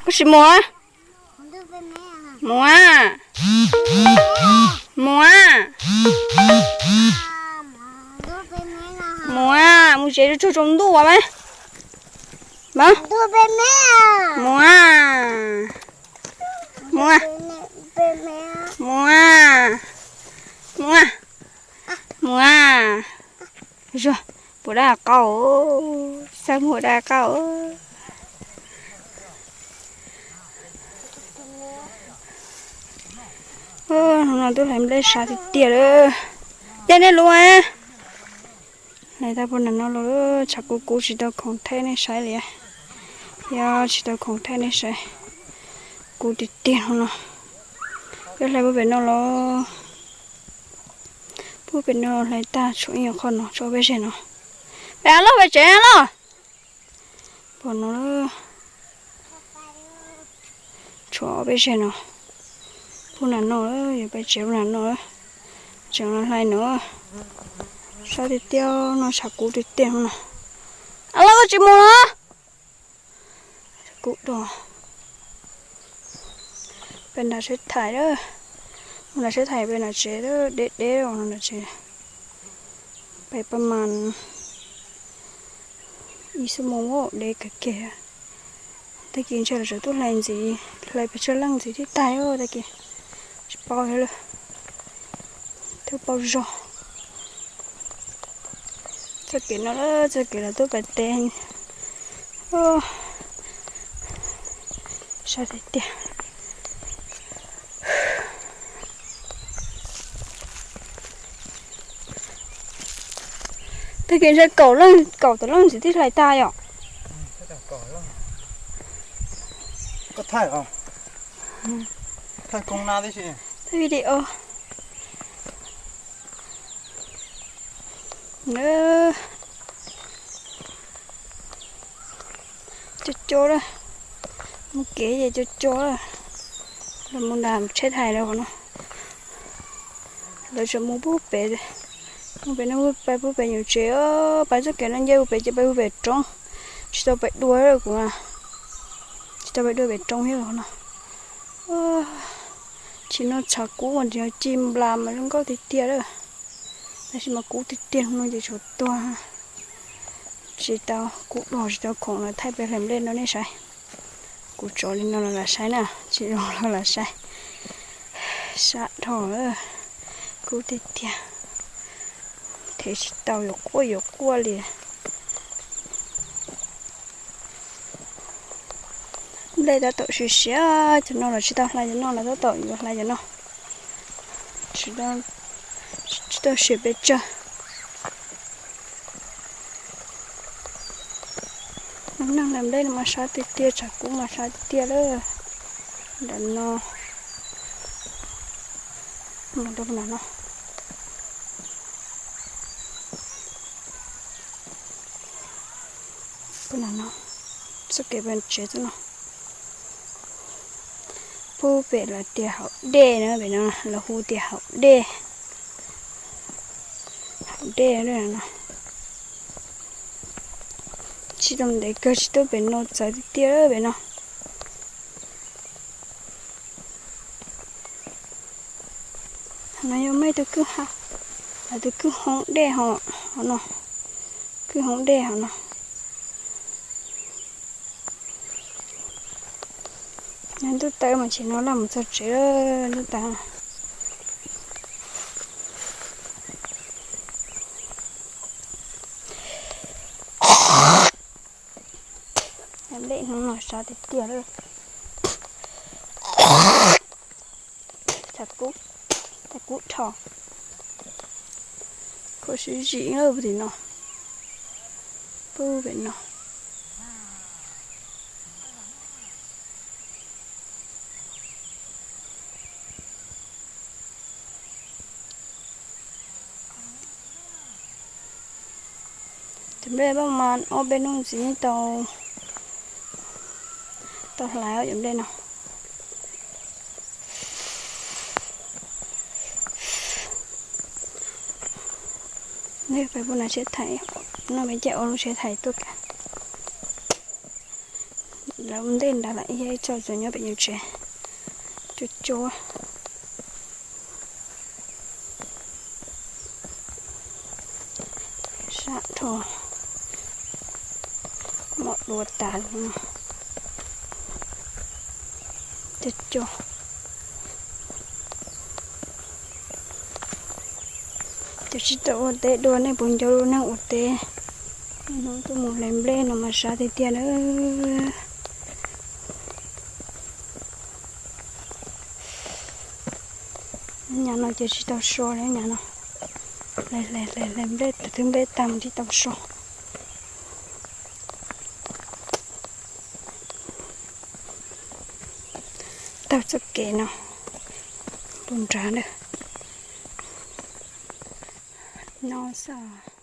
Mus tsis mus? Mus a, mus a, mus a, mus tsev tsaus tsaus ntuj mas. Mus a, mus a, mus a, mus a, mus a. Puas daj qau, xav mus daj qau. Hnub no twb hlais nplej sab tiag tiag lawm. Yog nej lub, hlais tag puag nram no los, tshav kub kub tsis tau khoom thaij nej saib li. Yog tsis tau khoom thaij nej saib, kub tiag tiag no. Twb hlais puag pem no los, puag pem no hlais tag tshuav ib qho no, tshuav ob peb zeg no. Peb los peb tsev los. Pom no, tshuav ob peb zeg no. Puag nram no, yuav peb tsev puag nram no. Tseem los hlais no, sab tiag tiag no, tshav kub tiag tiag no. Ab, los koj tsis mus los? Kub dog. Peb nram seb thais, mus nram seb thais peb nram tsev, deb deb os nram tsev. Peb pab mas ib xuab moos deb kawg kiag. Tag kis ntshe lawv tseem tuaj hlais ntxiv, hlais pes tsawg leej ntxiv thiaj tag os tag kis. Tsis paub thiab lawm, twb paub zog. Txoj kev no, txoj kev los tuaj pem teb. Sab tiag tiag. Tag kis ntshe kaum leej, kaum tawm leej ntxiv thiaj hlais tag yom. Koj thaij os, thaij koob nab tib si, thaij video. Cov cov lawm, mus kev ces cov cov lawm. Los mus nram tsheb thais lawm qhov no. Lawv tseem mus puag pem, mus pem no, pais puag pem nyuam tsev, pais txoj kev no nce puag pem ces pais puag pem roob. Tsis tau pais dua kuv, tsis tau pais dua pem roob thiab los no. Tsis no tshav kub mas nrhiav ci nplas mas zoo nkauj tiag tiag lawm. Tab sis mas kub tiag tiag no ces tshuav tuag. Tsis tau, kub dog tsis tau khoom los thaij peb hlais nplej no nej saib. Kuv tso li no los lam saib na, tsis zoo los lam saib. Sab dhau, kub tiag tiag. Thev tsis tau, yuav quaj yuav quaj li. Nplej tab tom siav siav, cov no los tsis tau hlais, cov no los tab tom yuav hlais cov no. Tsis tau siav pes tsawg. Neeg hlais nplej no mas sab tiag tiag, tshav kub mas sab tiag tiag lawm. Nram no, no, no. Txoj kev pem tsev xwb no. Puag pem lawv tias hauv dej na, pem no lawv hu tias hauv dej. Hauv dej no. Tsis tau ntev kawg tsis tuaj pem no txawv tiag tiag pem no. No yog mej tus kwj ha, lawv tus kwj hoob dej hauv no, kwj hoob dej hauv no. Ntuj tawv mas tsis no laj mus txog tsev ntuj tawv. Nplej hnub no sab tiag tiag lawm. Thav kub, thav kub rho, khuv sib zim lawm tim no, pub pem no. Cov nplej paj mas ob peb hnub ntxiv tau, tau hlais cov nplej no. Nej pais puag nram siab thais, no peb caij ua lub siab thais tuaj kiag. Lawv ua ntej nrad lawm, ib txoj tsuas nyob pem nyuag tsev. Cuab cuab. Sab dhau. Mom dua tas li no. Cuab cuab. Cov tsis tau ua teb dua nej puas nco lub neej ua teb? Hnub tuaj mus hlais nplej no mas sab tiag tiag na. Nyab no ces tsis tau so li nyab no. Hlais hlais hlais hlais nplej, tau thwb nplej tag mus tsis tau so. Taug txoj kev no tus nrad na. No xwb.